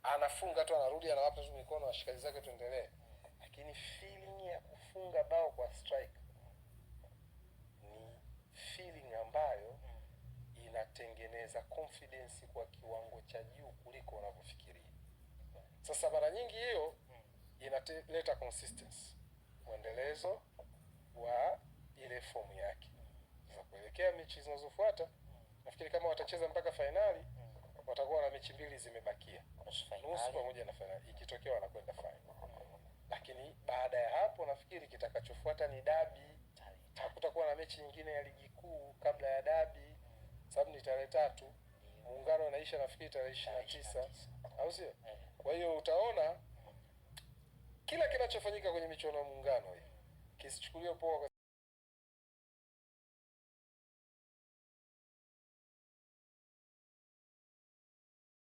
Anafunga tu, anarudi, anawapa tu mikono washikaji zake, tuendelee. Lakini feeling ya kufunga bao kwa strike ni feeling ambayo inatengeneza confidence kwa kiwango cha juu kuliko unavyofikiria. Sasa mara nyingi hiyo inaleta consistency, mwendelezo wa ile fomu yake. Sasa kuelekea mechi zinazofuata, nafikiri kama watacheza mpaka fainali, watakuwa na mechi mbili zimebakia, Nusu nusu fainali. Pamoja na fainali. Ikitokea wanakwenda fainali, lakini baada ya hapo nafikiri kitakachofuata ni dabi. Hakutakuwa na mechi nyingine ya ligi kuu kabla ya dabi, sababu ni tarehe 3, muungano unaisha nafikiri tarehe 29, au sio? Eh. Kwa hiyo utaona kila kinachofanyika kwenye michuano ya muungano hii kisichukuliwe poa kwa